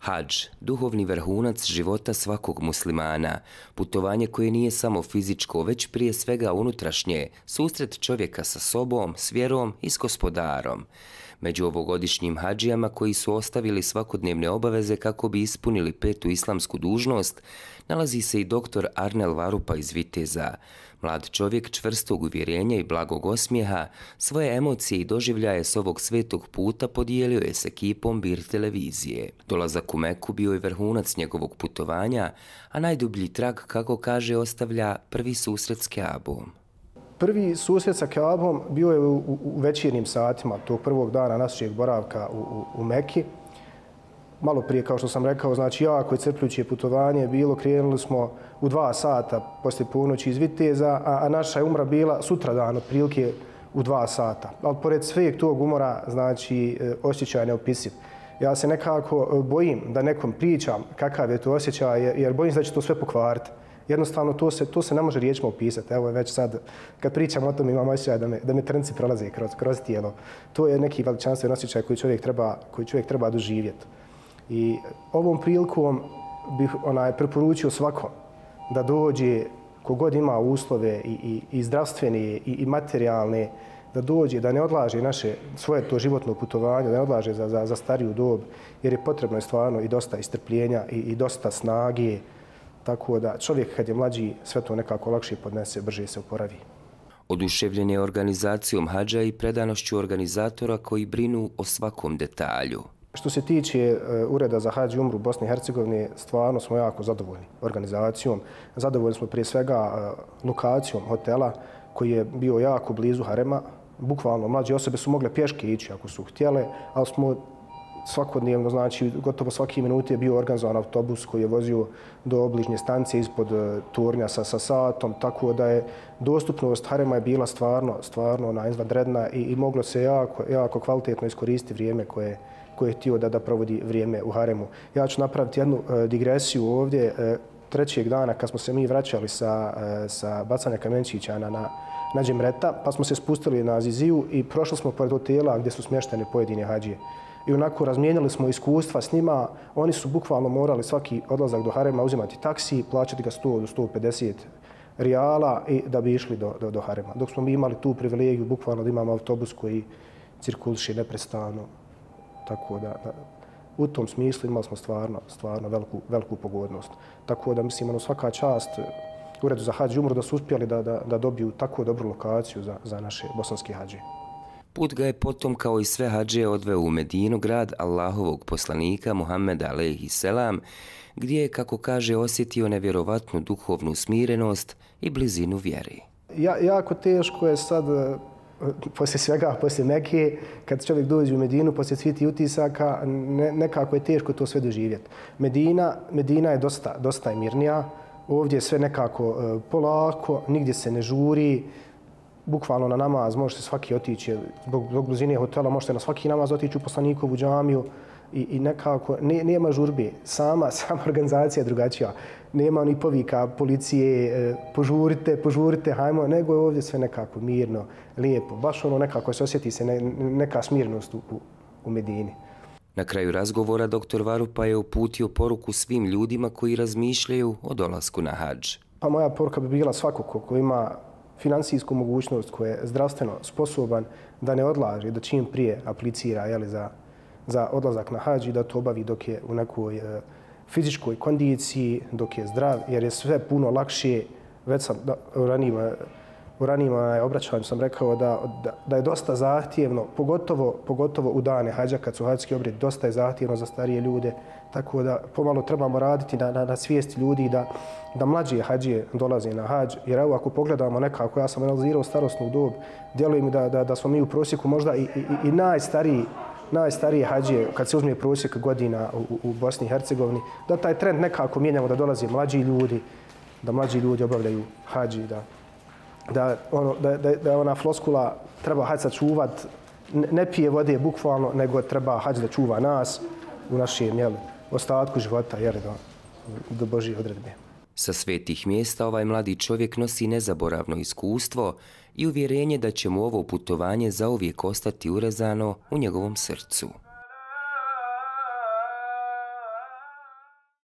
Hadž, duhovni vrhunac života svakog muslimana, putovanje koje nije samo fizičko, već prije svega unutrašnje, susret čovjeka sa sobom, s vjerom i s gospodarom. Među ovogodišnjim hadžijama koji su ostavili svakodnevne obaveze kako bi ispunili petu islamsku dužnost, nalazi se i doktor Arnel Varupa iz Viteza. Mlad čovjek čvrstog uvjerenja i blagog osmijeha, svoje emocije i doživljaje s ovog svetog puta podijelio je s ekipom Bir televizije. Dolazak u Meku bio je vrhunac njegovog putovanja, a najdublji trag, kako kaže, ostavlja prvi susret s Kjabom. Prvi susret sa Kjabom bio je u večernjim satima tog prvog dana našeg boravka u Meki. Malo prije, kao što sam rekao, znači jako je crpljuće putovanje bilo. Krenuli smo u 2 sata poslije ponoći iz Viteza, a naša je umra bila sutradan, otprilike u 2 sata. Ali pored sveg tog umora, znači, osjećaj neopisiv. Ja se nekako bojim da nekom pričam kakav je to osjećaj, jer bojim se da će to sve pokvariti. Jednostavno, to se ne može riječima opisati. Evo već sad, kad pričam o tom, imam osjećaj da me trnci prolaze kroz tijelo. To je neki veličanstven osjećaj koji čovjek treba doživjeti. I ovom prilikom bih preporučio svakom da dođe, kogod ima uslove i zdravstvene i materijalne, da dođe, da ne odlaže svoje to životno putovanje, da ne odlaže za stariju dob, jer je potrebno stvarno i dosta istrpljenja i dosta snage. Tako da čovjek kad je mlađi sve to nekako lakše podnese, brže se oporavi. Oduševljen je organizacijom hadža i predanošću organizatora koji brinu o svakom detalju. Što se tiče Ureda za hadž i umru Bosne i Hercegovine, stvarno smo jako zadovoljni organizacijom. Zadovoljni smo prije svega lokacijom hotela koji je bio jako blizu harema. Bukvalno mlađe osobe su mogle pješke ići ako su htjele, ali smo svakodnevno, znači gotovo svaki minut je bio organizovan autobus koji je vozio do obližnje stanice ispod tornja sa satom, tako da je dostupnost harema je bila stvarno izvanredna i moglo se jako kvalitetno iskoristiti vrijeme koje je htio da provodi vrijeme u haremu. Ja ću napraviti jednu digresiju ovdje. 3. dana kad smo se mi vraćali sa bacanja kamenčića na džemreta, pa smo se spustili na Aziziju i prošli smo pored hotela gdje su smještene pojedine hadžije. I onako razmijenili smo iskustva s njima. Oni su bukvalno morali svaki odlazak do harema uzimati taksi, plaćati ga 100 do 150 rijala i da bi išli do harema. Dok smo mi imali tu privilegiju bukvalno da imamo autobus koji cirkuliše neprestano. Tako da u tom smislu imali smo stvarno veliku pogodnost. Tako da mislim, svaka čast Uredu za hadž i umru da su uspjeli da dobiju tako dobru lokaciju za naše bosanske hadžije. Put ga je potom, kao i sve hadžije, odveo u Medinu, grad Allahovog poslanika Muhammeda alejhi selam, gdje je, kako kaže, osjetio nevjerovatnu duhovnu smirenost i blizinu vjeri. Jako teško je sad, poslije svega, poslije Mekke, kad čovjek dođe u Medinu, poslije svih utisaka, nekako je teško to sve doživjeti. Medina je dosta mirnija, ovdje je sve nekako polako, nigdje se ne žuri. Bukvalno na namaz možete svaki otići, zbog blizine hotela možete na svaki namaz otići u poslanikovu džamiju i nekako nema žurbe. Sama organizacija je drugačija. Nema ni povika policije, požurite, hajmo, nego je ovdje sve nekako mirno, lijepo. Baš nekako se osjeti se neka smirnost u Medini. Na kraju razgovora dr. Varupa je uputio poruku svim ljudima koji razmišljaju o dolasku na hadž. Pa moja poruka bi bila svako ko ima finansijsku mogućnost, koji je zdravstveno sposoban da ne odlaže, da čim prije aplicira za odlazak na hadž i da to obavi dok je u nekoj fizičkoj kondiciji, dok je zdrav, jer je sve puno lakše. Već sam u ranijim obraćanju sam rekao da je dosta zahtjevno, pogotovo u dane hadža kad su hadžski obredi, dosta je zahtjevno za starije ljude, tako da pomalo trebamo raditi na svijesti ljudi da mlađe hadžije dolaze na hadž, jer evo ako pogledamo nekako, ja sam analizirao starosnu dob, djeluje mi da smo mi u prosjeku možda i najstarije hadžije, kad se uzme prosjek godina u Bosni i Hercegovini, da taj trend nekako mijenjamo, da dolaze da mlađi ljudi obavljaju hadž, da je ona floskula treba hadž sačuvat, ne pije vode bukvalno, nego treba hadž da čuva nas u našem ostatku života, do Božje odredbe. Sa svetih mjesta ovaj mladi čovjek nosi nezaboravno iskustvo i uvjerenje da će mu ovo putovanje zauvijek ostati urezano u njegovom srcu.